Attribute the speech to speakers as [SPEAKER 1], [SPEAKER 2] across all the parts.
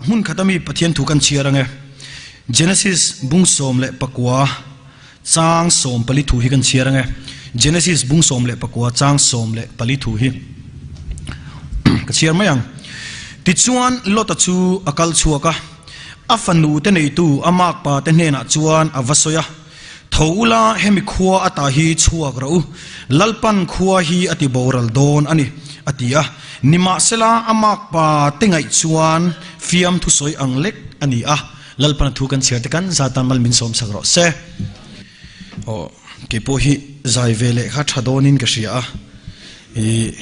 [SPEAKER 1] Hmun khat ami Pathian thu kan chhiar ange. Genesis bung 19 chang 14 thu hi kan chhiar ange. Genesis bung 19 chang 14 thu hi ka chhiar mai ang. Tichuan Lota chu a kal chhuak a, a fanu te neitu a makpa te hnenah chuan a va sawi a, Tho ula hemi khua ata hi chhuak rawh u, Lalpan khua hi a ti boral dawn a ni, a ti a. Nimahsela a makpa te ngaih chuan fiam thusawi ang lek a ni a, Lalpan a thu kan chhiar te kan zatan mal min sawm sak rawh se. Aw, kei pawh hi zai ve leh kha tha dawnin ka hria a, i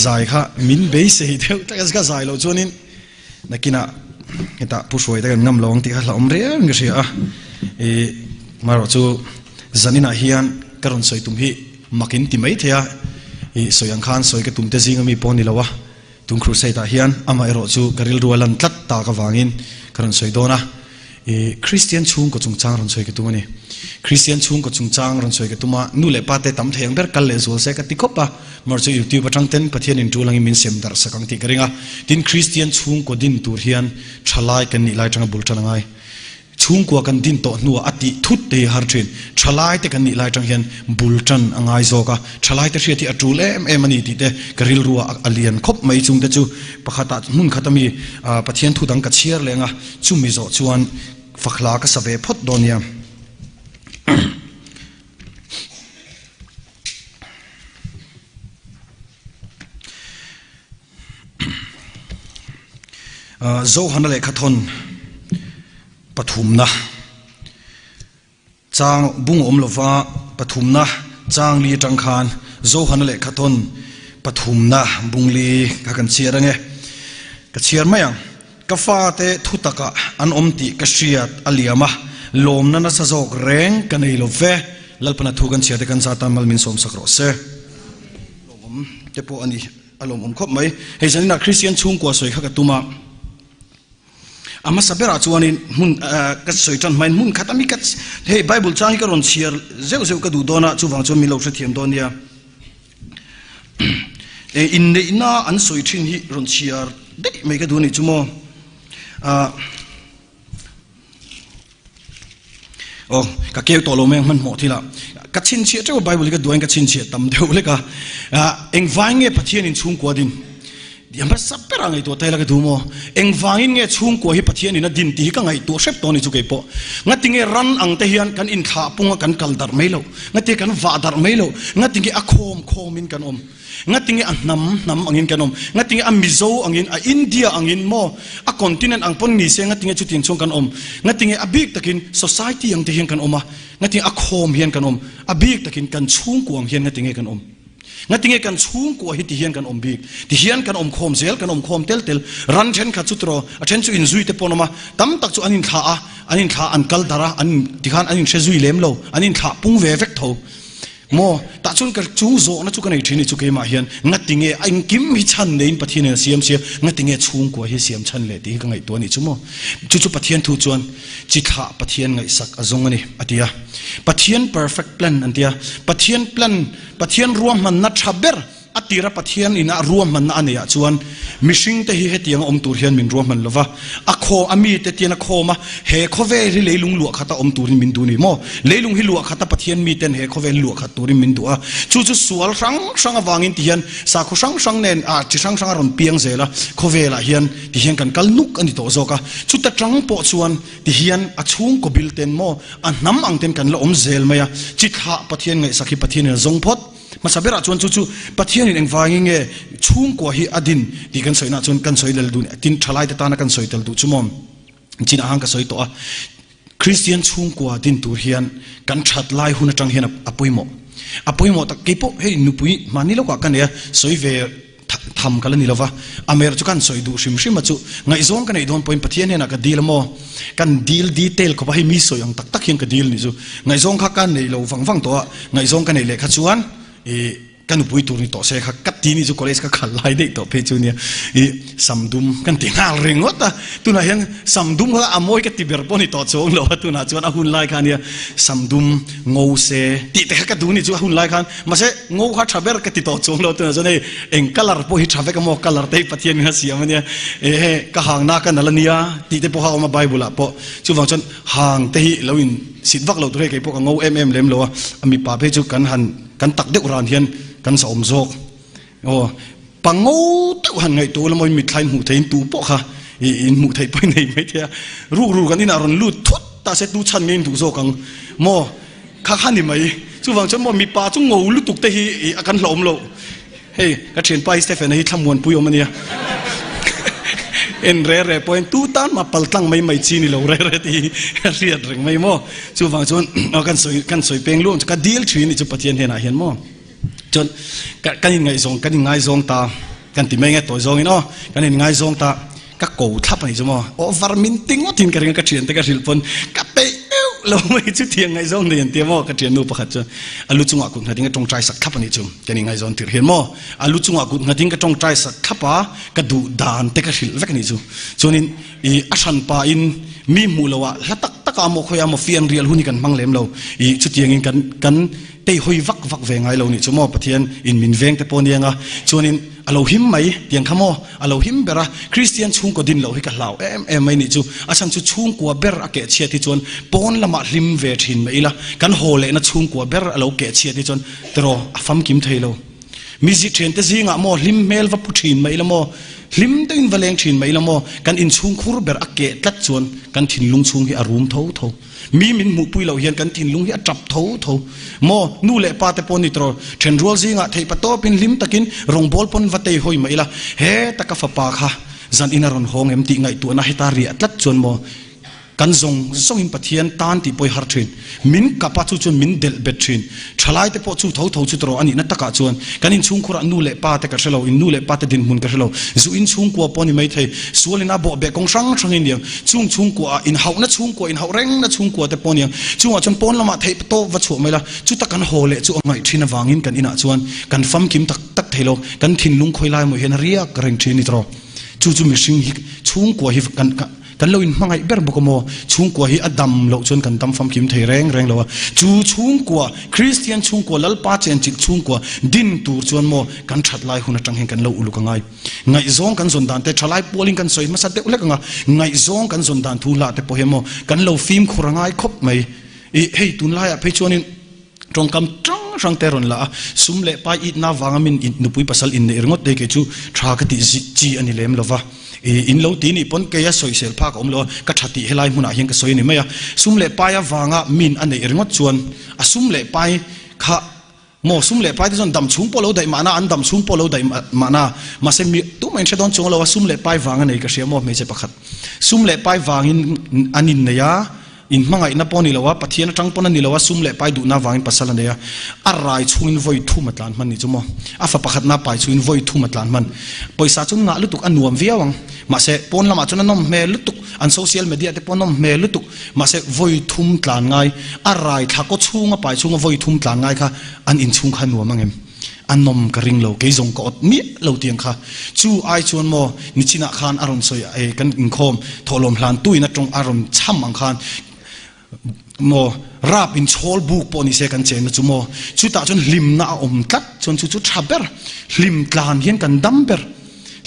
[SPEAKER 1] zai kha min beisei deuh tak a, ka zai loh chuanin Nakinah hetah Pu Hruaite kan ngam lo ang tih kha hlauhawm riau in ka hria a, i marawh chu zaninah hian ka rawn sawi tum hi mak in ti mai thei a, i sawi ang khan sawi ka tum te zing ami pawh a ni lo a, tun crusade ah hian amah erawh chu ka rilru a lan tlat tak avangin ka rawn sawi dawn a. I Kristian chhungkaw chungchang rawn sawi ka tum a ni. Kristian chhungkaw chungchang rawn sawi ka tum a, nu leh pa te tam thei ang ber kal leh zual se ka ti khawp a, mar chu YouTube atang ten Pathian in tul angin min sem darh sak ang tih ka ring a. Tin, Kristian chhungkaw din tur hian thalai kan nih lai atanga bul tan a ngai. Chhungkua kan din tawh hnuah a tih thut te hi a har thin. Thalai te kan nih lai atang hian bul tan a ngai zawk a, thalai te hriat hi a tul em em a ni tih te ka rilru ah a lian khawp mai chung te chu pakhatah hmun khat ami Pathian thu dang ka chhiar leng a, Chumi zawh chuan fakhla ka sa ve phawt dawn nia. Zohana lehkha thawn pathumna chang bung awm lova pathumna chang li atang khan Zohana lehkha thawn pathumna bung li kha kan chhiar ange. Ka chhiar mai ang. Ka fate thu takah an awm tih ka hriat a liam a, lawmna nasa zawk reng ka nei lo ve. Lalpana thu kan chhiar te kan zatan mal min sawmsak rawh se. Lawmawm te pawh a ni, a lawmawm khawp mai. Hei zaninah Kristian chhungkua sawi kha ka tum a, a hmasa berah chuanin hmun ka sawi tan hmain hmun khat ami ka hei Bible chang hi ka rawn chhiar zeuh zeuh ka duh dawn a, chuvang chuan min lo hrethiam dawn nia. Inneihna an sawi thin hi rawn chhiar daih mai ka duh a nih chu maw. Aw, ka keu tawh lo mai ang hmanhmawh thil ah. Ka chhinchhiah teuh a Bible hi ka duain ka chhinchhiah tam deuh lek a. Engvangin nge Pathian in chhungkua din? Ti hmasa ber a ngaihtuah ta ila ka duh maw? Engvangin nge chhungkua hi Pathian in a din tih hi ka ngaihtuah hrep tawh a ni chu kei pawh. Ngati nge ran ang te hian kan inthlah pung a kan kal darh mai loh? Ngati kan vah darh mai loh? Ngati nge a khawm khawm in kan awm? Ngati nge a hnam hnam angin kan awm? Ngati nge a Mizo angin, a India angin maw? A continent ang pawn ni se ngati nge chutiang chuan kan awm? Ngati nge a bik takin society ang te hian kan awm a? Ngati nge a khawm hian kan awm? A bik takin kan chhungkua ang hian ngati nge kan awm? Ngatinge kan chhungkua hi tihian kan awm bik? Tihian kan awm khawm zel, kan awm khawm tel tel. Ran thenkhat chu tiraw, a then chu inzui te pawh an awm a, tam tak chu an inthlah a, an inthlah, an kal darh a, an tikhan an inhre zui lem lo, an inthlah pung ve vek tho. Maw, tah chuan ka chung zawhna chu ka nei thin ni chu keimah hian, ngatinge a engkim hi chhan neiin Pathian in a siam sia, ngatinge chhungkua hi siam chhan leh tih hi ka ngaihtuah a nih chu maw? Chu chu Pathian thu chuan chi thlah Pathian ngaihsak a zawng a ni, a ti a. Pathian perfect plan an ti a, Pathian plan, Pathian ruahmanna tha ber a tira Pathian ina ruahmanna a neihah chuan mihringte hi hetianga awm tur hian min ruahman lova, a khaw a mite tian a khawm a, he khawvel hi leilung luah khata awm turin min duh ni maw? Leilung hi luah khata Pathian miten he khawvel luah khat turin min duh a, chu chu sual hrang hrang avangin ti hian sakhaw hrang hrang nen ah chi hrang hrang a rawn piang zel a, khawvelah hian ti hian kan kal nuk a ni tawh zawk a, chuta tang pawh chuan ti hian a chhungkaw bil ten maw A hnam ang ten kan la awm zel mai a, chi thlah Pathian ngaihsak hi Pathianin a zawng phawt. Hmasa berah chuan chu chu Pathianin engvangin nge chhungkua hi a din tih kan sawinaah chuan kan sawi lel duh tin thalaite tana kan sawi tel duh chu maw? Chinah han ka sawi tawh a, Kristian chhungkua din tur hian kan that lai hun atang hian a pawimawh. A pawimawh tak keipawh hei nupui hmani lawkah ka nei a, sawi ve Tham ka la ni lova, a mer chu kan sawi duh hrim hrim a chu ngaihzawng ka neih dawn pawhin Pathian hnenah ka dil a maw? Kan dil detail khawp a, hei mi sawi ang tak tak hian ka dil ni chu. Ngaihzawng kha ka nei lo vang vang tawh a, ngaihzawng ka neih leh kha chuan i Ka nupui tur ni tawh se kha ka ti ni chu college ka kal lai daih tawh phei chu nia i samdum kan ti nghal ringawt a tunah hian samdum kha a mawi ka ti ber pawh ni tawh chuang lo a tunah chuan a hun lai kha nia samdum ngo se tih te kha ka duh ni chu a hun lai khan mahse ngo kha tha ber ka ti tawh chuang lo tunah chuan hei eng colour pawh hi tha vek a maw colour te hi Pathian in a siam a nia e he ka hang na ka nal a nia tih te pawh kha a awm a bible ah pawh chuvang chuan hang te hi lo in sit vak lo tur hei kei pawh ka ngo em em lem lo a a mipa phei chu kan han Kan tak deuh ran hian kan zahawm zawk. Aw, pa ngo deuh han ngaihtuah ula maw in mitthla in hmuh theihin tu pawh kha in hmuh theih pawh i nei mai thei a. Ruk ruk an inah rawn lut thut ta se tu chhan nge in duh zawk ang maw? Kha kha ni mai. Chuvang chuan maw mipa chu ngo lutuk te hi a kan hlauhawm loh. Hei, ka thianpa hi Stephen-a hi thlamuanpui awm a nia. En re re pawhin tu tan mah pal tlang mai mai chi ni lo re re tih hi a hriat reng mai maw. Chuvang chuan kan sawi kan sawi peng luang chu ka dil thin ni chu Pathian hnenah hian maw. Chuan kan inngaihzawng kan inngaizawng ta kan ti mai nge tawi zawngin aw kan inngaizawng ta Ka ko thlap a nih chu maw? Aw var min ti ngawt in ka ring a, ka thiante ka hrilh pawn ka peih deuh lo mai chu thiang ngaihzawng nei an tia maw? Ka thiannu pakhat chuan a lu chungah kut nghat in ka tawngtai sak thlap a nih chu, ka ni ngaihzawn tirh hian maw? A lu chungah kut nghat in ka tawngtai sak thlap a, ka duh dan te ka hrilh vek a nih chu. Chuanin ih a hran pa in mi hmuh loh ah hla tak tak ah maw khawiah maw fian rial hun hi kan hmang lem lo, ih chutiang in kan kan tei hawi vak vak ve ngai lo nih chu maw? Pathian in min veng te pawh aniang a, chuanin a lo him mai tiang kha maw? A lo him ber a, Kristian chhungkaw din loh hi ka hlau em em mai nih chu. A chhan chu chhungkua ber a keh chhiat hi chuan pawn lamah hlim ve thin mai ila, kan haw lehna chhungkua ber a lo keh chhiat hi chuan tiraw a famkim thei lo. Mi zi thiante zingah maw hlim hmel va pu thin mai ila maw, hlim deuhin va leng thin mai ila maw, kan inchhungkhur ber a keh tlat chuan kan thinlung chhung hi a rum tho tho. Mi min hmuhpui loh hian kan thinlung hi a tap tho tho maw? Nu leh pa te pawh ni tawh thenrual zingah theih pa tawpin hlim takin rawngbâwl pawn va tei hawi mah ila, he taka fapa kha zan in a rawn hawng em tih ngaihtuahna heta riah tlat chuan maw kan zawng zawngin Pathian tan tih pawh i har thin. Min kap a chu chuan min delh bet thin. Thalaite pawh chu tho tho chu tawh a nihna takah chuan kan inchhungkhurah nu leh pa te ka hre lo, in nu leh pa te dinhmun ka hre lo, zu inchhungkua pawh a ni maithei, sualin a bawhbeh kawng hrang hrang in niang, chung chhungkua ah inhauhna chhungkua, inhauh rengna chhungkua te pawh a niang, chungah chuan pawn lamah theih tawp va chhuah mai la, chuta kan haw leh chu a ngaih thin avangin kan inah chuan kan famkim tak tak thei lo, kan thinlung khawi lai maw hian a riak reng thin a ni tawh. Chu chu mihring hi chhungkua hi kan. Kan lo inhmangaih ber bawk a maw? Chhungkua hi a dam loh chuan kan dam famkim thei reng reng lo a. Chu chhungkua, Kristian chhungkua, Lalpa chenchilh chhungkua din tur chuan maw kan that lai hun atang hian kan lo uluk a ngai. Ngaihzawng kan zawn dan te thalai pualin kan sawi hmasa deuh hlek ang a, ngaihzawng kan zawn dan thu hlah te pawh hian maw kan lo fimkhur a ngai khawp mai. Ih hei tunlaiah phei chuanin Tawngkam hrang hrang te rawn la a, sum leh pai itna vanga min nupui pasal inneih ringawt te kei chu tha ka tih zik chi a ni lem lova. I in lo ti nih pawn keia sawisel phak a awm lo a, ka tha tih helai hmunah hian ka sawi a ni mai a. Sum leh pai avanga min a neih ringawt chuan a sum leh pai kha maw sum leh pai te chuan dam chhung pawh lo daih mahna an dam chhung pawh lo daih mahna mahse mi tumah in hre dawn chuang lo a sum leh pai vang a nei ka hria maw hmeichhe pakhat sum leh pai vangin an innei a In hmangaihna pawh a ni lo a, Pathian atang pawn a ni lo a, sum leh pai duhna avangin pasal a nei a, a rai chhungin vawi thum a tlan hman ni chu maw? A fa pakhatna pai chhungin vawi thum a tlan hman. Pawisa chu ngah lutuk a nuam viau ang, mahse pawn lamah chuan a nawm hmel lutuk, an social media te pawh a nawm hmel lutuk, mahse vawi thum tlan ngai, a rai thla kaw chhunga pai chhunga vawi thum tlan ngai kha an inchhung kha a nuam ang em? A nawm ka ring lo, kei zawng ka awt miah lo tiang kha. Chu ai chuan maw nichinah khan a rawn sawi e, kan inkhawm thawhlawm hlan tuin a tawng a rawn chham ang khan maw rap in chhawl buk pawh ni se kan chenna chu maw chutah chuan hlimna a awm tlat chuan chu chu tha ber, hlim tlan hian kan dam ber.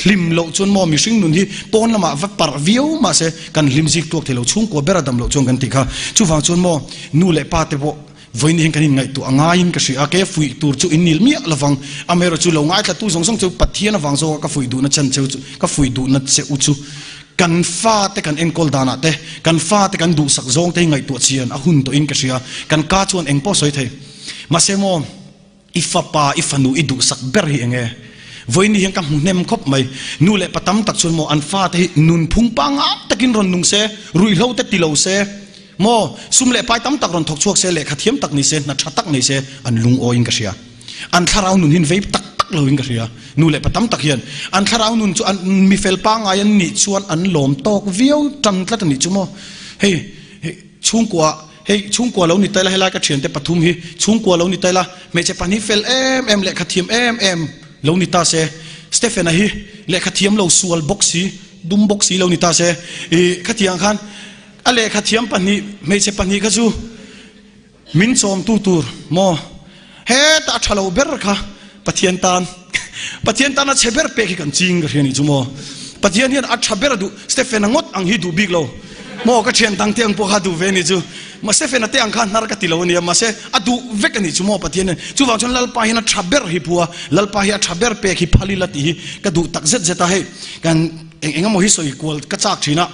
[SPEAKER 1] Hlim loh chuan maw mihring nun hi pawn lamah va parh viau mahse kan hlim zik tuak thei lo, chhungkua ber a dam loh chuan kan tih kha. Chuvang chuan maw nu leh pa te pawh Vawiin hian kan inngaihtuah a ngaiin ka hria a, kei a fuih tur chu in nil miah lovang. Amaherawh chu lo ngaithlatu zawng zawng chu Pathian avang zawka ka fuih duhna chan cheu chu, ka fuih duhna che u chu kan fate kan enkawl danah te, kan fate kan duhsak zawng te hi ngaihtuah chian a hun tawhin ka hria. Kan ka chuan eng pawh sawi thei. Mahse maw, i fapa, i fanu i duhsak ber hi eng nge? Vawiin hian ka hmu hnem khawp mai. Nu leh pa tam tak chuan maw an fate hi nunphung pangngai takin rawn nung se, ruihhlo te ti lo se, Maw, sum leh pai tam tak rawn thawk chhuak se, lehkha thiam tak ni se, hna tha tak nei se, an lungawiin ka hria. An thlarau nun hin vei tak tak loin ka hria. Nu leh pa tam tak hian an thlarau nun chu an mi fel pangngai an nih chuan an lawm tawk viau tan tlat a nih chu maw. Hei, chhungkua. Hei chhungkua lo ni ta ila, helai ka thiante pathum hi chhungkua lo ni ta ila, hmeichhe pahnih fel em em, lehkha thiam em em lo ni ta se, Stephen-a hi lehkha thiam lo sual bawk si, dum bawk si lo ni ta se, ih khatiang khan a lehkha thiam pahnih, hmeichhe pahnih kha chu Min chawmtu tur maw? Heta a tha lo ber kha Pathian tan Pathian tan a chhe ber pek hi kan ching ka hria ni chu maw? Pathian hian a tha ber a duh Stephen-a ngawt ang hi duh bik lo maw? Ka thian dang te ang pawh kha duh ve ni chu mah Stephen-a te ang kha hnar ka ti lo a nia mahse a duh vek a nih chu maw Pathian hian chuvang chuan Lalpa hian a tha ber hi phua Lalpa hi a tha ber pek hi phal ila tih hi ka duh tak zet zet a hei kan eng eng emaw hi sawi kual ka chak thin a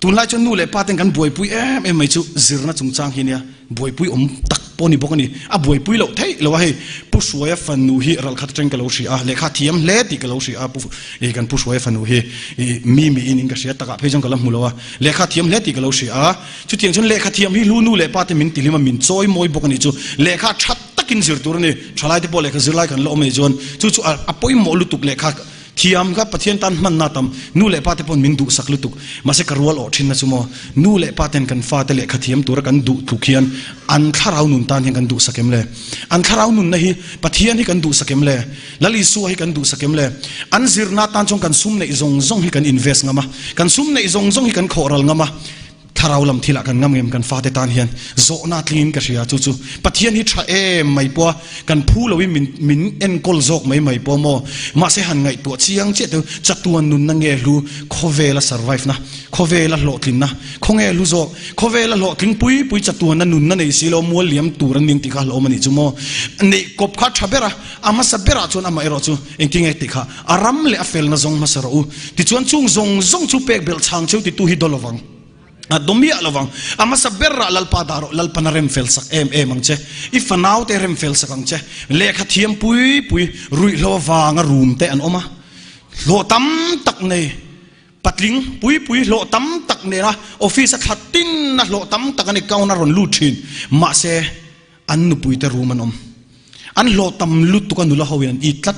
[SPEAKER 1] tunlai chuan nu leh pa ten kan buaipui em em mai chu zirna chungchang hi nia Buaipui awm tak pawh ni bawk a ni. A buaipui loh theih lo a hei. Pu Hruaia fanu hi ralkhat atangin ka lo hria a, lehkha thiam hle tih ka lo hria a, Pu ih kan Pu Hruaia fanu hi ih mi miin in ka hria takah phei chuan ka la hmu lo a, lehkha thiam hle tih ka lo hria a. Chutiang chuan lehkha thiam hi hlu nu leh pa te min tihlim a, min chawi mawi bawk a nih chu. Lehkha tha takin zir tur a ni. Thalai te pawh lehkha zirlai kan la awm a nih chuan chu chu a pawimawh lutuk lehkha Thiam kha Pathian tan hmanna tam nu leh pa te pawn min duhsak lutuk. Mahse ka rual awh thinna chu maw, nu leh pa ten kan fate lehkha thiam tura kan duh tluk hian an thlarau nun tan hian kan duhsak em le? An thlarau nunna hi Pathian hi kan duhsak em le? Lal Isua hi kan duhsak em le? An zirna tan chuan kan sum neih zawng zawng hi kan invest ngam a, kan sum neih zawng zawng hi kan khawhral ngam a, Thlarau lam thilah kan ngam ngem kan fate tan hian zawhna tlingin ka hria chu chu Pathian hi tha em mai pawha kan phu loin min min enkawl zawk mai mai pawh maw mahse han ngaihtuah chiang chiah teu chatuan nunna nge hlu khawvela survive na khawvela hlawhtlinna khawnge hlu zawk khawvela hlawhtling pui pui chatuanna nunna nei si lo mual liam tur an ning tih kha hlawm a nih chu maw neih kawp kha tha ber a a hmasa berah chuan amah erawh chu engtinge tih kha A ram leh a felna zawng hmasa rawh u. Tichuan chung zawng zawng chu pek belh chhang cheu titu hi daw lovang. A daw miah lovang. A hmasa berah Lalpa dah rawh, Lalpan a rem fel sak em em ang che. I fanaute rem fel sak ang che. Lehkha thiam pui pui, ruihhlo avanga rum te an awm a. Hlawh tam tak nei, patling pui pui hlawh tam tak nena office a thla tin a hlawh tam tak an account a rawn lut thin. Mahse, an nupuite rum an awm. An hlawh tam lutuk a nula hoin an it tlat.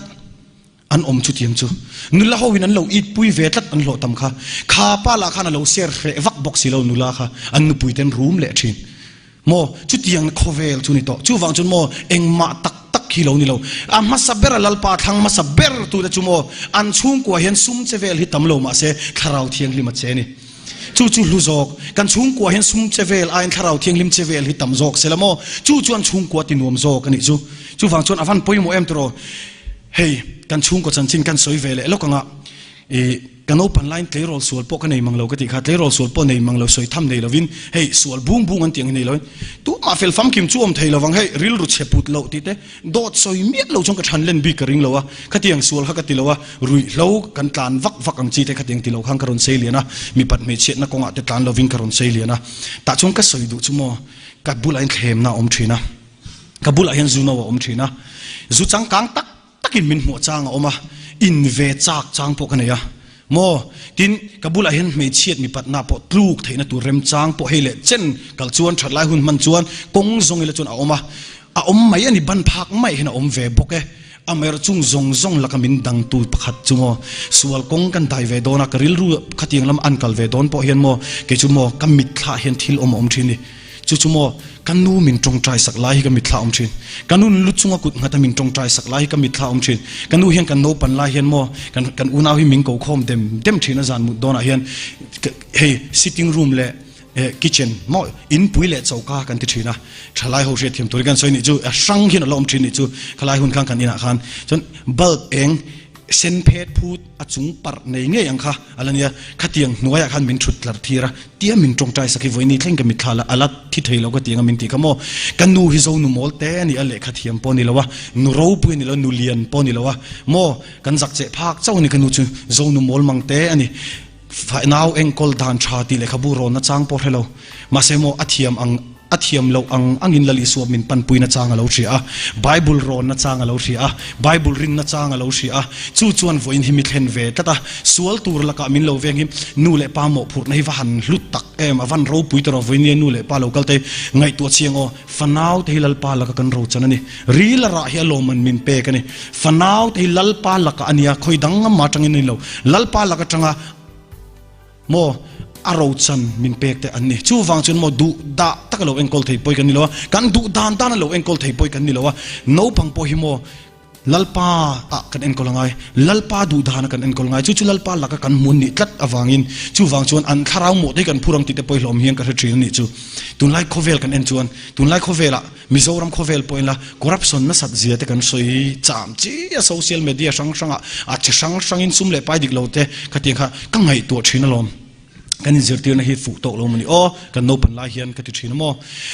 [SPEAKER 1] An awm chutiang chu. Nula hoin an lo it pui ve tlat an hlawh tam kha. Kha pa lah khan a lo ser hreh vak bawk si lo nula kha an nupuite an rum leh thin. Maw chutiang khawvel chu ni tawh. Chuvang chuan maw engmah tak tak hi lo ni lo. A hmasa ber a Lalpa thlang hmasa ber tute chu maw an chhungkua hian sum che vel hi tam lo mahse thlarau thianghlim a che a ni. Chu chu hlu zawk. Kan chhungkua hian sum che vel aiin thlarau thianghlim che vel hi tam zawk se la maw? Chu chuan chhungkua ti nuam zawk a nih chu. Chuvang chuan a van pawimawh em tiraw? Hei, kan chhungkaw chanchin kan sawi ve leh lawk anga, ih, ka naupan laiin tleirawl sual pawh ka nei mang lo ka tih kha, tleirawl sual pawh nei mang lo, sawi tham nei lovin, hei, sual bung bung an tih ang hi nei lovin, tumah fel famkim chu awm thei lovang, hei, rilru chhe put loh tih te, dawt sawi miah lo chuan ka than len bik ka ring lo a, khatiang sual kha ka ti lo a, ruihhlo kan tlan vak vak ang chi te khatiang ti lo khan ka rawn sei lian a, mipat hmeichhiatna kawngah te tlan lovin ka rawn sei lian a, tah chuan ka sawi duh chu maw, ka bulah hian thlemna a awm thin a. Ka bulah hian zu no a awm thin a, zu changkang tak takin min hmuh chang a awm a, in ve chak chang pawh ka nei a maw? Tin, ka bulah hian hmeichhiat mipatna pawh tluk theihna tur remchang pawh hei leh chen kal chuan that lai hun hman chuan kawng zawng ila chuan a awm a, a awm mai a ni, ban phak mai hian a awm ve bawk e. Amaherawh chung zawng zawng laka min dangtu pakhat chu maw sual kawng kan dai ve dawn a, ka rilru khatiang lam an kal ve dawn pawh hian maw kei chu maw ka mitthlah hian thil awm a awm thin ni. Chu chu maw ka nu min tawngtai sak lai hi ka mitthla awm thin. Ka nun lu chunga kut nghata min tawngtai sak lai hi ka mitthla awm thin. Ka nu hian kan naupan lai hian maw kan kan unau hi min ko khawm dem dem thin a zan mut dawnah hian hei sitting room leh kitchen maw inpui leh choka kan ti thin a. Thalai ho hriat thiam turin kan sawi nih chu a hrang hian a la awm thin nih chu khalai hun khan kan inah khan chuan bulb eng sen phet phut a chung parh nei ngei ang kha a la nia, khatiang hnuaiah khan min thut tlar thir a, tia min tawngtai sak hi vawiini thleng ka mitthla la a la thi thei lo ka ti ang a min tih kha maw, ka nu hi zo nu mawl te a ni a, lehkha thiam pawh a ni lo a, nu ropui a ni lo a, nu lian pawh a ni lo a, maw kan zak cheh phak chauh a ni ka nu chu zo nu mawl mang te a ni, nau enkawl dan tha tih lehkhabu rawnna chang pawh hre lo, mahse maw a thiam ang. A thiam loh ang angin Lal Isua min panpuina chang a lo hria a, Bible rawnna chang a lo hria a, Bible rinna chang a lo hria a, chu chuan vawiin hi mi thlen ve tlat a, sual tur lakah min lo veng hi nu leh pa mawhphurhna hi va han hlut tak em, a van ropui tawh rawh vawiin nia nu leh pa lo kal te ngaihtuah chiang aw, fanau te hi Lalpa laka kan rochan a ni, ril a rah hi a lawmman min pek a ni, fanau te hi Lalpa lakah a nia, khawi dang ngam atangin a ni lo, Lalpa lak atanga. Maw? A rochan min pek te an ni. Chuvang chuan maw duh dah taka lo enkawl thei pawi kan ni lo a, kan duh dan dana lo enkawl thei pawi kan ni lo a, naupang pawh hi maw Lalpa ah kan enkawl a ngai, Lalpa duh dana kan enkawl a ngai, chu chu Lalpa laka kan hmuan nih tlat avangin chuvang chuan an thlarau mawh te hi kan phur ang tih te pawh hi hlawm hian ka hre thin a nih chu. Tunlai khawvel kan en chuan tunlai khawvelah Mizoram khawvel pawhin la corruption nasat zia te kan sawi cham chi a, social media hrang hrangah a chi hrang hrangin sum leh pai dik lo te khatiang kha ka ngaihtuah thin alawm. Kan inzirtirna hi fuh tawk lo maw ni aw, kan naupan lai hian ka ti thin a maw.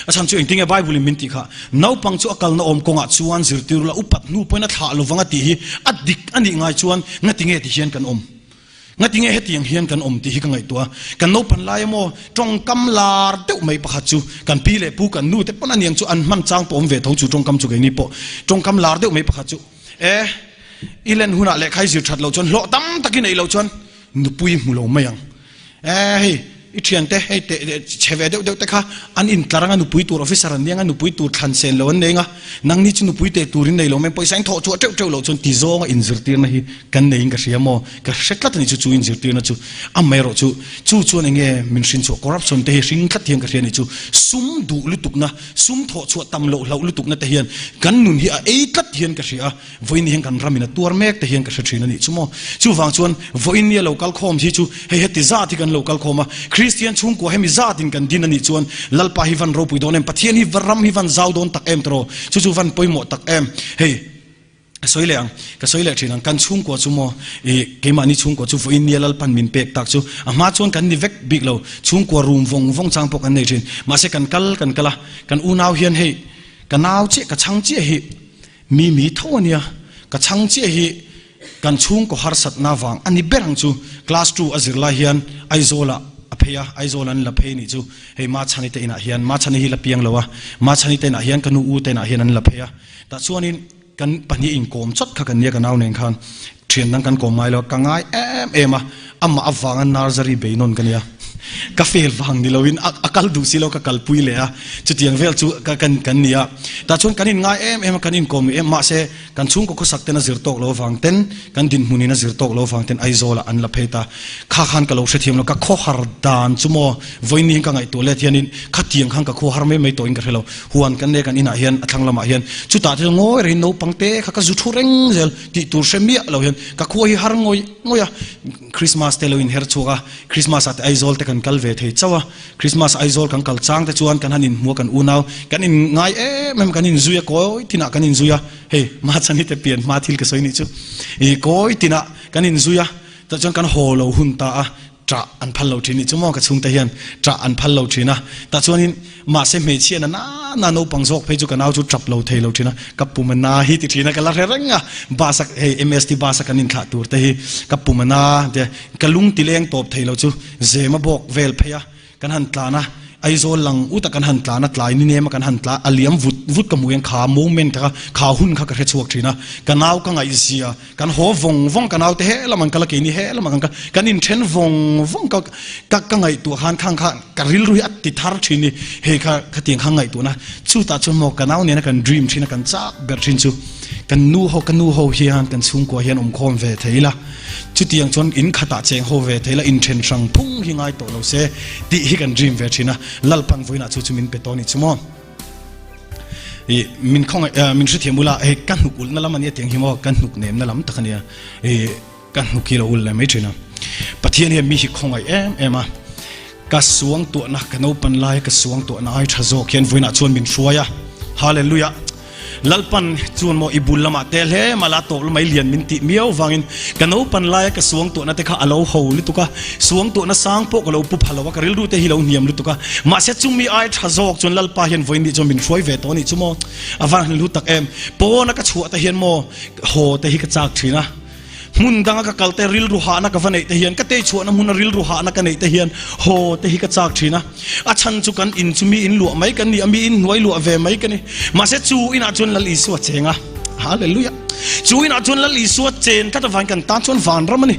[SPEAKER 1] A chhan chu engtin nge Bible in min tih kha, naupang chu a kalna awm kawngah chuan zirtir la upat hnu pawhin a thlah lovang a tih hi a dik a nih ngai chuan ngatinge ti hian kan awm. Ngatinge hetiang hian kan awm tih hi ka ngaihtuah a, kan naupan lai emaw tawngkam lar deuh mai pakhat chu kan pi leh pu kan nu te pawn aniang chu an hman chang pawh awm ve tho chu tawngkam chu keini pawh tawngkam lar deuh mai pakhat chu e i len hunah lehkha i zir that loh chuan hlawh tam tak i neih loh chuan nupui hmu lo mai ang e hei i thiante hei te chhe ve deuh deuh te kha an intlar anga nupui tur officer an nia nga nupui tur thlan sen lo an nei nga Nangni chu nupui teh turin nei lo mai, pawisa in thawh chhuah teuh teuh loh chuan ti zawnga inzirtirna hi kan neiin ka hria maw? Ka hre tlat a ni chu, chu inzirtirna chu. Amaherawh chu, chu chuan eng nge min hrin chhuah? Corruption te hi hring tlat hian ka hria a ni chu. Sum duh lutukna, sum thawh chhuah tam loh hlauh lutukna te hian kan nun hi a ei tlat hian ka hria a. Vawiin hian kan ramin a tuar mek te hian ka hre thin a nih chu maw. Chuvang chuan vawiin nia lo kal khawm hi chu hei heti zat hi kan lo kal khawm a, Kristian chhungkua hemi zatin kan din a nih chuan Lalpa hi van ropui dawn em, Pathian hi ram hi van zau dawn tak em tiraw, chu chu van pawimawh tak em. Hei ka sawi leh ang, ka sawi leh thin ang, kan chhungkua chu maw ih keimahni chhungkua chu vawiin nia Lalpan min pek tak chu a hma chuan kan ni vek bik lo, chhungkua rum vawng vawng chang pawh kan nei thin, mahse kan kal kan kal a, kan unau hian hei ka nau chiah ka chhang chiah hi Mi mi tho a nia, ka chhang chiah hi kan chhungkaw harsatna vang a ni ber ang chu. Class two a zir lai hian Aizawlah a phei a, Aizawl an la phei nih chu hei Machhani te inah hian, Machhani hi la piang lo a, Machhani te inah hian ka nu u te inah hian an la phei a. Tah chuanin kan pahnih inkawm chawt kha kan nia ka nau nen khan thian dang kan kawm ngai lo a, ka ngai em em a, amah avanga nursery bei nawn ka nia, ka fel vang ni loin a kal duh si lo ka kalpui leh a, chutiang vel chu ka kan kan ni a, tah chuan kan inngai em em a, kan inkawm em mahse kan chhungkaw khawsak ten a zir tawk lo avang ten, kan dinhmun in a zir tawk lo avang ten Aizawl ah an la phei ta, kha khan ka lo hrethiam lo, ka khawhar dan chu maw vawiin hi ka ngaihtuah let hianin khatiang khan ka khawhar mai mai tawhin ka hre lo, huan kan nei kan inah hian a thlang lamah hian chutah te chu ngawi rengin naupang te kha ka zu thu reng zel tih tur hre miah lo hian ka khua hi har ngawih ngawih a, Christmas te lo inher chhuak a, Christmas ah te Aizawl te kan kal ve thei chauh a, Christmas Aizawl kan kal chang te chuan kan han inhmu a kan unau kan in ngai em em kan inzui a kawi tinah kan inzui a, hei Machhani te pian hma thil ka sawi nih chu, ih kawi tinah kan inzui a, tah chuan kan haw lo hun ta a, ṭah an phal lo ṭhin nih chu maw ka chhungte hian ṭah an phal lo ṭhin a, tah chuanin mahse hmeichhia na nana naupang zawk phei chu ka nau chu ṭap lo thei lo ṭhin a, ka pum a na hi ti ṭhin a ka la hre reng a, bus a hei MST bus a kan inthlah tur te hi ka pum a na te ka lung ti leng tawp thei lo chu zem a bawk vel phei a. Kan han tlan a, Aizawl lang ut a kan han tlan a, tlai ni nem a kan han tla, a liam vut vut ka hmuh hian kha moment kha, kha hun kha ka hre chhuak thin a, ka nau ka ngaihzia, kan haw vawng vawng, ka naute he lam an kal a, keini he lam ah kan kal, kan inthen vawng vawng ka ka ka ngaihtuah khan khang kha ka rilru hi a ti thar thin ni, hei kha khatiang kha ngaihtuahna, chutah chuan maw ka nau nena kan dream thin a, kan chak ber thin chu kan nu ho, ka nu ho hian kan chhungkua hian awmkhawm ve thei ila. Chutiang chuan in khatah cheng ho ve thei la, inthen hrang phung hi ngai tawh lo se tih hi kan dream ve thin a, Lalpan vawiinah chu chu min pe tawh a nih chu maw? Ih min khawngaih min hrethiam ula hei ka hnuk ulhna lam a nia tiang hi maw ka hnuk nemna lam tak a nia ih ka hnuk hi lo ul leh mai thin a. Pathian hian mi hi khawngaih em em a, ka suang tuahna ka naupan laia ka suang tuahna ai tha zawk hian vawiinah chuan min hruai a, Hallelujah! Lalpan chuan maw i bul lamah tel hle mah la tawp lamai lian min tih miau vangin ka naupan laia ka suang tuahna te kha a lo ho lutuk a, suang tuahna sang pawh ka lo pu pha lo a, ka rilru te hi lo hniam lutuk a, mahse chumi ai tha zawk chuan Lalpa hian vawiin nih chuan min hruai ve tawh a nih chu maw, a van hlu tak em, pawna ka chhuah te hian maw haw te hi ka chak thin a. Hmun danga ka kal te rilru hahna ka va neih te hian, ka tei chhuahna hmuna rilru hahna ka neih te hian haw te hi ka chak thin a. A chhan chu kan in chu mi in luah mai kan ni a, mi in hnuai luah ve mai ka ni. Mahse chu inah chuan Lal Isua cheng a. Hallelujah! Chu inah chuan Lal Isua chen tlat avangin kan tan chuan vanram a ni.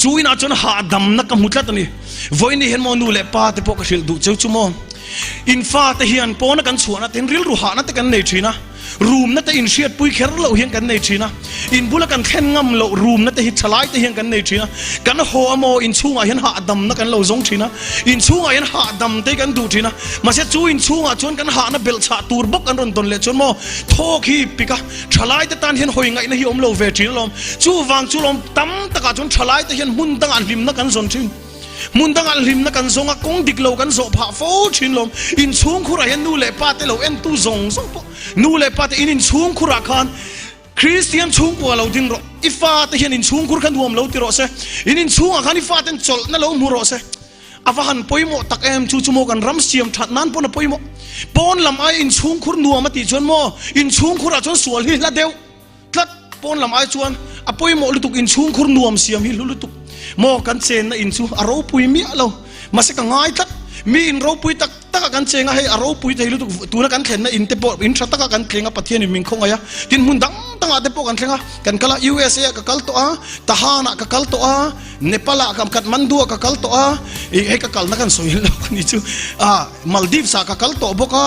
[SPEAKER 1] Chu inah chuan hahdamna ka hmu tlat a ni. Vawiin hian maw nu leh pa te pawh ka hrilh duh cheu chu maw? In fate hian pawna kan chhuahna ten rilru hahna te kan nei thin a. Rumna te inhriatpui kher loh hian kan nei thin a, in bula kan thlen ngam loh rumna te hi thalai te hian kan nei thin a, kan haw a maw inchhungah hian hahdamna kan lo zawng thin a, inchhungah hian hahdam te kan duh thin a, mahse chu inchhungah chuan kan hahna belhchhah tur bawk an rawn dawn leh chuan maw thawk hi pik a, thalai te tan hian hawi ngaihna hi awm lo ve thin alawm, chuvang chu lawm tam takah chuan thalai te hian hmun dangah hlimna kan zawn thin. Hmun dangah hlimna kan zawng a, kawng dik lo kan zawh phah fo thin lawm. Inchhungkhurah hian nu leh pa te lo entu zawng zawng pawh nu leh pa te in inchhungkhurah khan Kristian chhungkua lo ding rawh. I fa te hian inchhungkhur kha nuam lo ti rawh se. In inchhungah khan i fa ten chawlhna lo hmu rawh se. A va han pawimawh tak em chu chu maw kan ram siam that nan pawn a pawimawh. Pawn lam aia inchhungkhur nuam a tih chuan maw inchhungkhurah chuan sual hi hla deuh. Tlat pawn lam ai chuan a pawimawh lutuk inchhungkhur nuam siam hi hlu lutuk maw kan chenna in chu a ropui miah lo mahse ka ngai tlat mi in ropui tak tak a kan cheng a hei a ropui thei lutuk tuna kan thlenna in te pawh in tha taka kan thleng a Pathian in min khawngaih a tin hmun dang dang ah te pawh kan thleng a kan kal a USA ah ka kal tawh a Tahan ah ka kal tawh a Nepal ah ka Kathmandu ah ka kal tawh a hei ka kalna kan sawi lo a ni chu ah Maldives ah ka kal tawh bawk a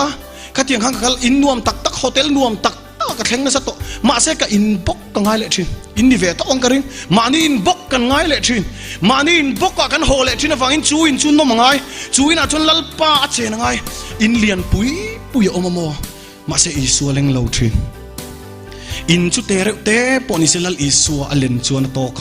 [SPEAKER 1] khatiang khan ka kal in nuam tak tak hotel nuam tak Tak ka thleng nasa tawh. Mahse ka in bawk ka ngai leh thin. In ni ve tawh ang ka ring. Mahni in bawk kan ngai leh thin. Mahni in bawkah kan haw leh thin avangin chu in chu nawm a ngai. Chu inah chuan Lalpa a chen a ngai. In lian pui pui a awm a maw? Mahse Isua leng lo thin. In chu te reuh te pawh ni se Lal Isua a len chuan a tawk.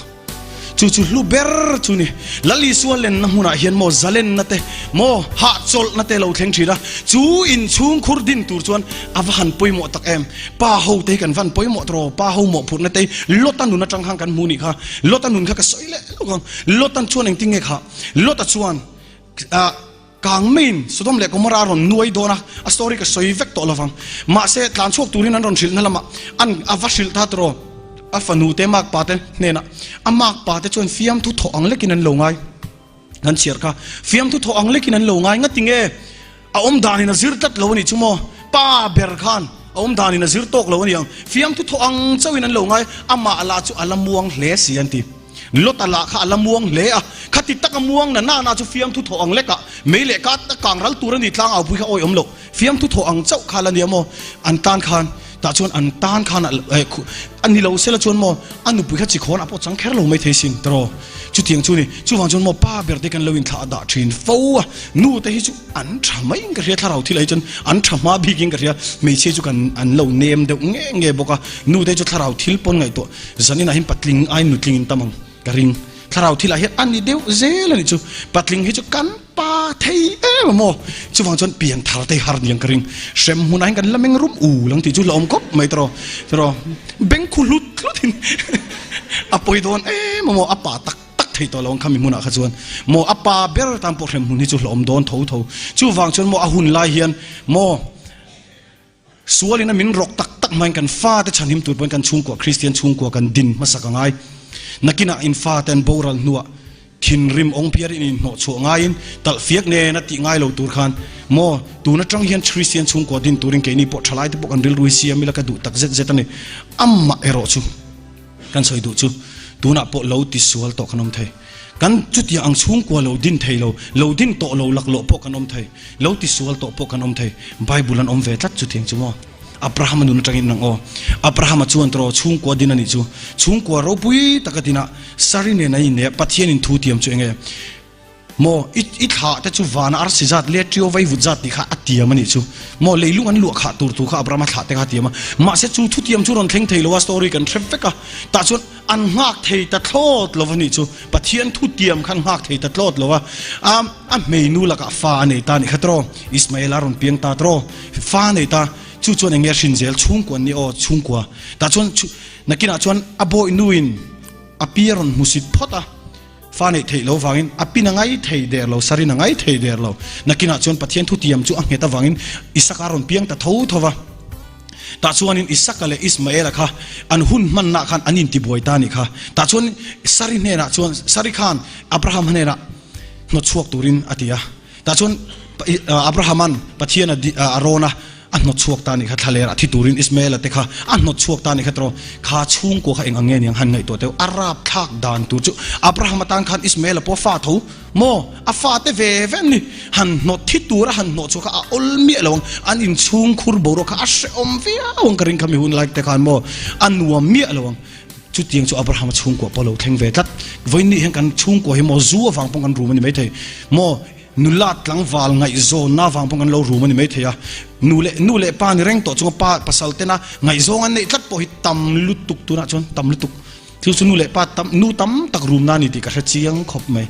[SPEAKER 1] Chu chu hlu ber chu ni. Lal Isua lenna hmunah hian maw zalenna te, maw hahchawlhna te lo thleng thin a. Chu inchhung khur din tur chuan a va han pawimawh tak em. Pa ho te hi kan van pawimawh tawh rawh. Pa ho mawhphurhna te hi Lota nun atang khan kan hmu nih kha. Lota nun kha ka sawi leh lawk ang. Lotan chuan engtin nge kha? Lota chuan ah. Kang maiin Sodom leh Gomorrah a rawn nuai dawn a, a story ka sawi vek tawh lovang. Mahse, tlan chhuak turin an rawn hrilhna lamah an a va hrilh ta tawh a fanu te makpa te hnenah. A makpa te chuan fiamthu thawh ang lekin an lo ngai. Kan chhiar kha fiamthu thawh ang lekin an lo ngai ngati nge a awm danin a zir tlat lo a nih chu maw? Pa ber khan a awm danin a zir tawk lo a ni ang. Fiamthu thawh ang chauhin an lo ngai, amah lah chu a la muang hle si an ti. Lota lah kha a la muang hle a, khati taka muang na nana chu fiamthu thawh ang lekah mei leh ka kang ral tur a ni tlang aupui kha awi awm loh. Fiamthu thawh ang chauh kha la nia maw? An tan khan tah chuan an tan khan a ni lo sela chuan maw a nupui kha chikhawn a pawh chang kher lo mai thei sin tawh chutiang chu ni. Chuvang chuan maw pa ber te kan lo inthlah dah thin fo a, nu te hi chu an tha maiin ka hria thlarau thil ah hi chuan an tha hma bikin ka hria, hmeichhia chu kan an lo nem deuh nge nge bawk a, nu te chu thlarau thil pawn ngaihtuah Zaninah hian patling aiin nutling in tam ang ka ring. Thlarau thilah hian a ni deuh zel a nih chu. Patling hi chu kan pa thei em a maw? Chuvang chuan pian thar te har niang ka ring. Hrem hmunah hian kan la meng rum u lang tih chu la awm khawp mai tawh tawh. Beng khu hlut hlut in a pawi dawn em a maw? A pa tak tak thei tawh lo ang kha mi hmunah kha chuan maw a pa ber tan pawh hrem hmun hi chu hlawm dawn tho tho. Chuvang chuan maw a hun lai hian maw Sualin a min rawk tak tak hmain kan fate chhanhim tur pawhin kan chhungkua Kristian chhungkua kan din hmasak a ngai. Nakinah in fate an boral hnuah thinrim awng phiarin in inhnawh chhuah ngaiin talhfiak nen a tih ngai lo tur khan maw tun atang hian Kristian chhungkua din turin keini pawh thalaite pawh kan rilru hi siam ila ka duh tak zet zet a ni. Amah erawh chu kan sawi duh chu tunah pawh lo tisual tawh kan awm thei. Kan chutiang ang chhungkua lo din thei lo, lo din tawh lo laklawh pawh kan awm thei, lo tisual tawh pawh kan awm thei. Bible an awm ve tlat chutiang chu maw? Abrahama nun atangin nang aw. Abrahama chuan tawh chhungkua din a nih chu. Chhungkua ropui taka din a, Sari nen an inneih a, Pathian in thu tiam chu enge? Maw, i i thlah te chu vana arsi zat leh ṭio vaivut zat tih kha a tiam a nih chu. Maw, leilung an luah khah tur thu kha Abrahama thlah te kha a tiam a. Mahse chu thutiam chu rawn thleng thei lo a, story kan hre vek a. Tah chuan An nghak thei ta thlawt lo a nih chu. Pathian thutiam khan nghak thei ta tlawt lo a. A a hmeinu lakah fa a nei ta a nih kha tawh. Ismael a rawn piang ta tawh. Fa a nei ta. Chu chuan eng nge a hrin zel? Chhungkua an ni aw, chhungkua. Tah chuan nakinah chuan a bawinuin a pi a rawn hmusit phawt a. Fa neih theih lo vangin a pin a ngai thei der lo, sarin a ngai thei der lo. Nakinah chuan Pathian thutiam chu a nghet avangin Isaka a rawn piang ta tho tho va. Tah chuanin Isaka leh Ismaela kha an hun hmannaah khan an intibuai ta a nih kha. Tah chuan Sari hnenah chuan Sari khan Abraham hnenah hnawt chhuak turin a ti a. Tah chuan Abrahama'n Pathian a rawn a. A hnawt chhuak ta a nih kha, thlaler ah thi turin Ismaela te kha a hnawt chhuak ta a nih kha tiraw, kha chhungkua kha eng ang nge niang han ngaihtuah teuh, a rapthlak dan tur chu Abrahama tan khan Ismaela pawh a fa tho maw, a fa te ve ve an ni, han hnawt thi tura han hnawh chhuah kha a awl miah lo ang, an inchhung khur boruak kha a hrehawm viau ang ka ring kha mi hun lai te khan maw, a nuam miah lo ang, chutiang chu Abrahama chhungkua pawh a lo thleng ve tlat, vawiin nih hian kan chhungkua hi maw zu avang pawh kan rum a ni maithei maw. Nula tlangval ngaihzawnna avang pawh kan lo rum a ni maithei a, nu leh nu leh pa ni reng tawh chunga pa pasal tena ngaihzawng an neih tlat pawh hi tam lutuk tunah chuan tam lutuk. Chu chu nu leh pa tam nu tam tak rumna a ni tih ka hre chiang khawp mai.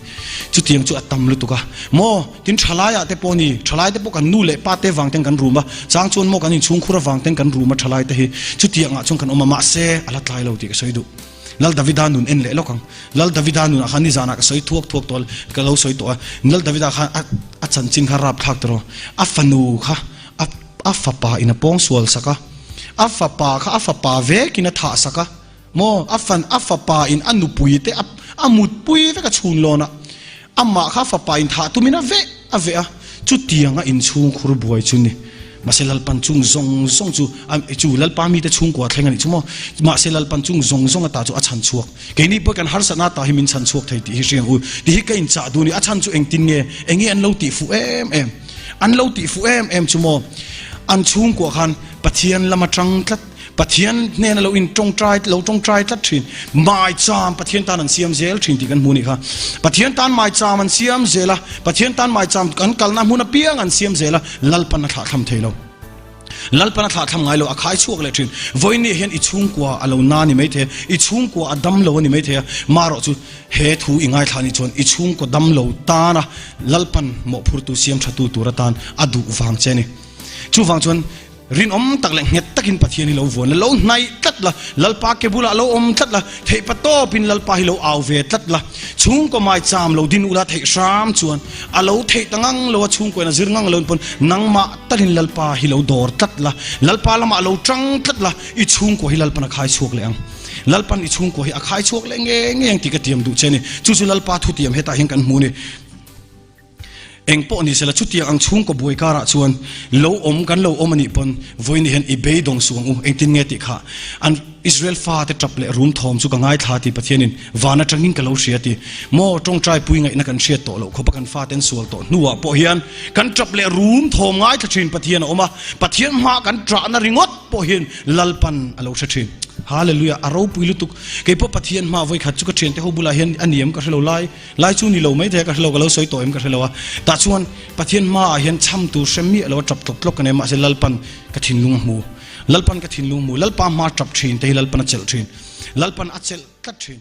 [SPEAKER 1] Chutiang chu a tam lutuk a. Maw tin thalaiah te pawh a ni, thalai te pawh kan nu leh pa te vang ten kan rum a, chang chuan maw kan inchhungkhur avang ten kan rum a thalai te hi chutiangah chuan kan awm a mahse a la tlai lo tih ka sawi duh. Lal Davida nun en leh lawk ang. Lal Davida nunah khan nizanah ka sawi thuak thuak tawh a, ka lo sawi tawh a. Lal Davida khan a a chanchin kha rap thlak tawh rawh. A fanu kha a a fapa in a pawng sual sak a. A fapa kha a fapa vekin a thah sak a. Maw a fan a fapa in a nupui te a a mutpui vek a chhun lawn a. Amah kha fapa in thah tumin a veh a veh a, chutianga inchhung khur buai chu ni. Mahse Lalpan chung zawng zawng chu a chu Lalpa mite chhungkua thleng a nih chu maw? Mahse Lalpan chung zawng zawng ata chu a chhan chhuak. Keini pawh kan harsatna ata hi min chhan chhuak thei tih hi hriang u. Tih hi ka inchah duh a ni. A chhan chu engtin nge? Enge an lo tih fuh em em? An lo tih fuh em em chu maw? An chhungkua khan Pathian lama tang tlat. Pathian hnena lo in tawngtai lo tawngtai tlat thin maicham Pathian tan an siam zel thin tih kan hmu ni kha Pathian tan maicham an siam zel a Pathian tan maicham kan kalna hmun apiang an siam zel a Lalpan a thlahthlam thei lo Lalpan a thlahthlam ngai lo a khai chhuak leh thin vawiin hian i chhungkua a lo na ni mai thei a i chhungkua a dam lo a ni mai thei a marawh chu he thu i ngaithla ni chuan i chhungkua dam lo tana Lalpan mawhphurtu siam thatu tur atan a duh vang che ni chuvang chuan Rinawm tak leh nghet takin Pathian hi lo vuan la, lo hnaih tlat la, Lalpa ke bulah lo awm tlat la, theihpa tawpin Lalpa hi lo au ve tlat la, chhungkaw maicham lo din ula theih hram chuan a lo theih ta ngang lo a, chhungkaw in a zir ngang lo pawn nangmah talin Lalpa hi lo dawr tlat la, Lalpa lamah lo tang tlat la, i chhungkaw hi Lalpan a khai chhuak leh ang. Lalpan i chhungkaw hi a khai chhuak leh nge nge ang tih ka tiam duh che a ni. Chu chu Lalpa thutiam hetah hian kan hmu a ni. Eng pawh ni sela chutiang ang chhungkaw buai karah chuan lo awm kan lo awm a nih pawn vawiin hian i beidawng suh ang u, engtin nge tih kha an Israel fate tap leh rum thawm chu ka ngaithla tih Pathianin van atangin ka lo hria ti maw tawngtai pui ngaihna kan hriat tawh loh khawpa kan fate an sual tawh hnuah pawh hian kan tap leh rum thawm ngaithla thin Pathian a awm a, Pathian hma kan tahna ringawt pawh hian Lalpan a lo hre thin. Hallelujah a ropui lutuk keipawh Pathian hma vawikhat chu ka thiante ho bulah hian a niam ka hrelo lai. Lai chu ni lo mai thei a ka hrelo, ka lo sawi tawh em ka hrelo a. Tah chuan Pathian hmaah hian chham tur hre miah lo a tap tlawk tlawk ka nei a, mahse Lalpan ka thinlung a hmu. Lalpan ka thinlung a hmu. Lalpa hma tap thin te hi Lalpan a chelh thin. Lalpan a chelh tlat thin.